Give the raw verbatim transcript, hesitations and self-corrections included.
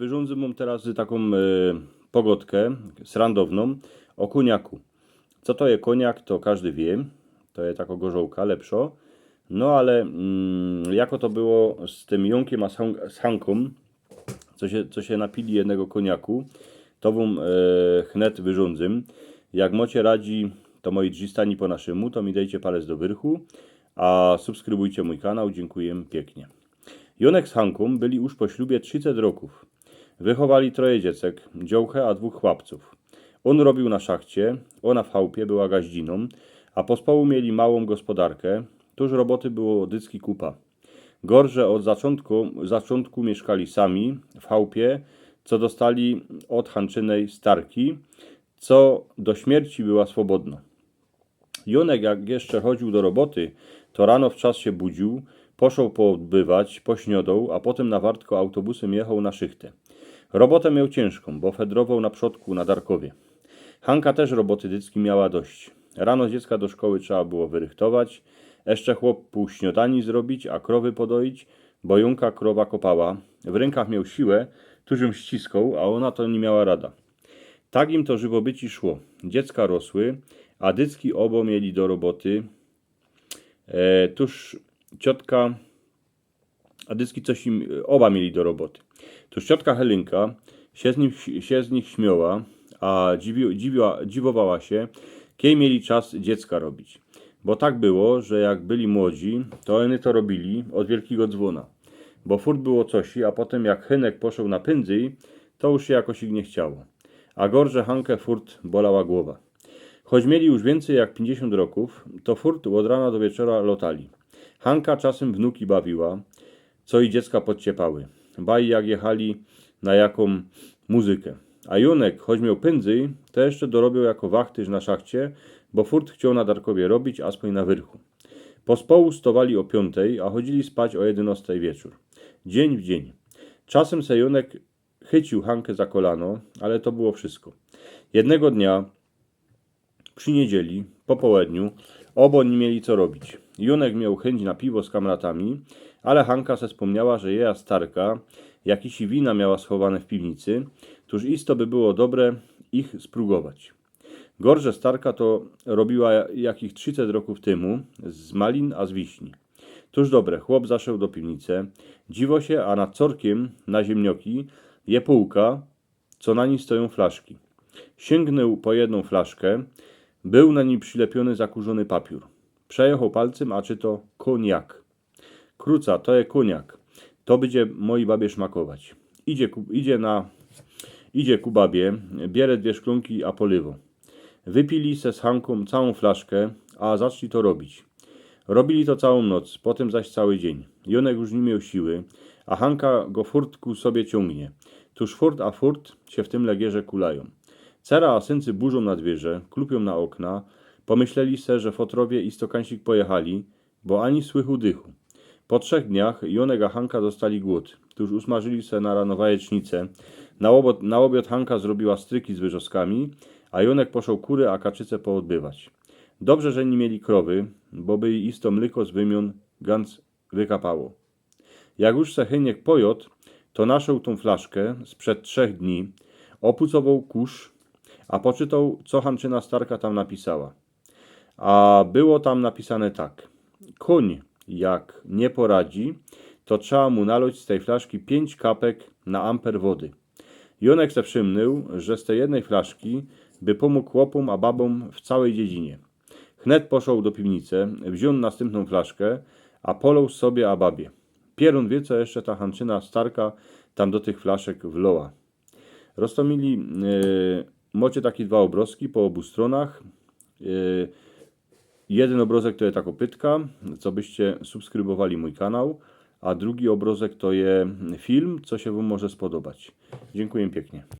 Wyrządzył mōm teroz takõ e, pogodkã srandowną ô kōniaku. Co to je kōniak, to kożdy wiy. To je takŏ gorzołka, lepszŏ. No ale mm, jako to było z tym Jónkiym a z Hankōm, co sie, co sie napili jednego kōniaku, to wōm e, chnet wyrządzym. Jak mocie radzi, to moi drzistani po naszymu, to mi dejcie palec do wyrchu, a subskrybujcie mōj kanał, dziynkuję piyknie. Jónek z Hankōm byli już po ślubie trziset rokōw. Wychowali troje dziecek, dziołchã a dwōch chłopcōw. Ôn robiōł na szachcie, ôna w chałpie była gaździnōm, a pospołu mieli małōm gospodarkã, tuż roboty było dycki kupa. Gorze ôd zaczōntku, zaczōntku miyszkali sami w chałpie, co dostali ôd Hanczynej starki, co do śmierci była swobodnŏ. Jónek jak jeszcze chodziōł do roboty, to rano wczas sie budziōł, poszoł poodbywać, pośniodoł, a potym na wartko autobusym jechoł na szychtã. Robotã mioł ciynżkōm, bo fedrowoł na przodku na Darkowie. Hanka tyż roboty dycki miała dość. Rano dziecka do szkoły trzeba było wyrychtować, jeszcze chłopōw śniodani zrobić, a krowy podoić, bo Jónka krowa kopała. W rynkach mioł siłã, tuż jōm ściskoł, a ôna to niy miała rada. Tak im to żywobyci szło. Dziecka rosły, a dycki ôbŏ mieli do roboty. E, tuż ciotka, a dycki coś im e, ôba mieli do roboty. Tuż ciotka Helynka sie z, nim, sie z nich śmioła, a dziwi, dziwiła, dziwowała sie, kej mieli czas dziecka robić. Bo tak było, że jak byli młodzi, to ôny to robili ôd wielkigo dzwōna. Bo furt było cosi, a potym jak Hynek poszoł na pynzyj, to już sie jakoś ich niy chciało. A gorze Hankã furt bolała głowa. Choć mieli już wiyncyj jak piyńćdziesiōnt rokōw, to furt ôd rana do wieczora lotali. Hanka czasym wnuki bawiła, co i dziecka podciepały. Baj jak jechali na jakōm muzyka. A Jónek, choć mioł pynzyj, to jeszcze dorobioł jako wachtyrz na szachcie, bo furt chcioł na Darkowie robić, a spōń na wyrchu. Pospołu stowali ô piyōntej, a chodzili spać ô jedynŏstej wieczōr. Dziyń w dziyń. Czasym se Jónek chyciōł Hankã za kolano, ale to było wszystko. Jednego dnia przi niydzieli, po połedniu, ôbŏ niy mieli co robić. Jónek mioł chyńć na piwo z kamratami, ale Hanka se spōmniała, że jeja starka jakisi wina miała schowane w piwnicy, tuż isto by było dobre ich sprugować. Gorze starka to robiła jakich trziset rokōw tymu z malin a z wiśni. Tuż dobre, chłop zaszoł do piwnice, dziwo sie, a nad corkiym na ziymnioki je pōłka, co na nij stojōm flaszki. Siyngnōł po jednōm flaszkã, bōł na nij przilepiōny zakurzōny papiōr. Przejechoł palcym, a czyto: kōniak. Kruca, to je kōniak. To bydzie mojij babie szmakować. Idzie ku, idzie na, idzie ku babie, bierze dwie szklōnki, a polywo. Wypili se z Hankōm całōm flaszkã, a zaczli to robić. Robili to całōm noc, potym zaś cały dziyń. Jónek już niy mioł siły, a Hanka go furt ku sobie ciōngnie. Tuż furt a furt sie w tym legierze kulajōm. Cera a syncy burzōm na dwiyrze, klupiōm na ôkna. Pōmyśleli se, że fotrowie isto kajsik pojechali, bo ani słychu dychu. Po trzech dniach Jónek a Hanka dostali głōd. Tuż usmażyli se na rano wajecznice. Na ôbiŏd, na ôbiŏd Hanka zrobiła stryki z wyrzoskami, a Jónek poszoł kury a kaczyce poodbywać. Dobrze, że niy mieli krowy, bo by ij isto mlyko z wymiōn gans wykapało. Jak już se Hyniek pojŏd, to naszoł tōm flaszkã sprzed trzech dni, ôpucowoł kōsz, a poczytoł, co Hanczyna starka tam napisała. A było tam napisane tak: kōń jak niy poradzi, to trzeba mu nalŏć z tyj flaszki piyńć kapek na amper wody. Jónek se przymnył, że z tyj jednyj flaszki by pōmōg chłopōm a babōm w całyj dziedzinie. Chnet poszoł do piwnice, wziōn nastympnōm flaszkã, a poloł sobie a babie. Pierōn wiy, co jeszcze ta Hanczyna starka tam do tych flaszek wloła. Roztōmili, e, mocie take dwa ôbrŏzki po ôbu strōnach. E, jedyn ôbrŏzek to je takŏ pytka, co byście subskrybowali mōj kanał, a drugi ôbrŏzek to je film, co sie wōm może spodobać. Dziynkuję piyknie.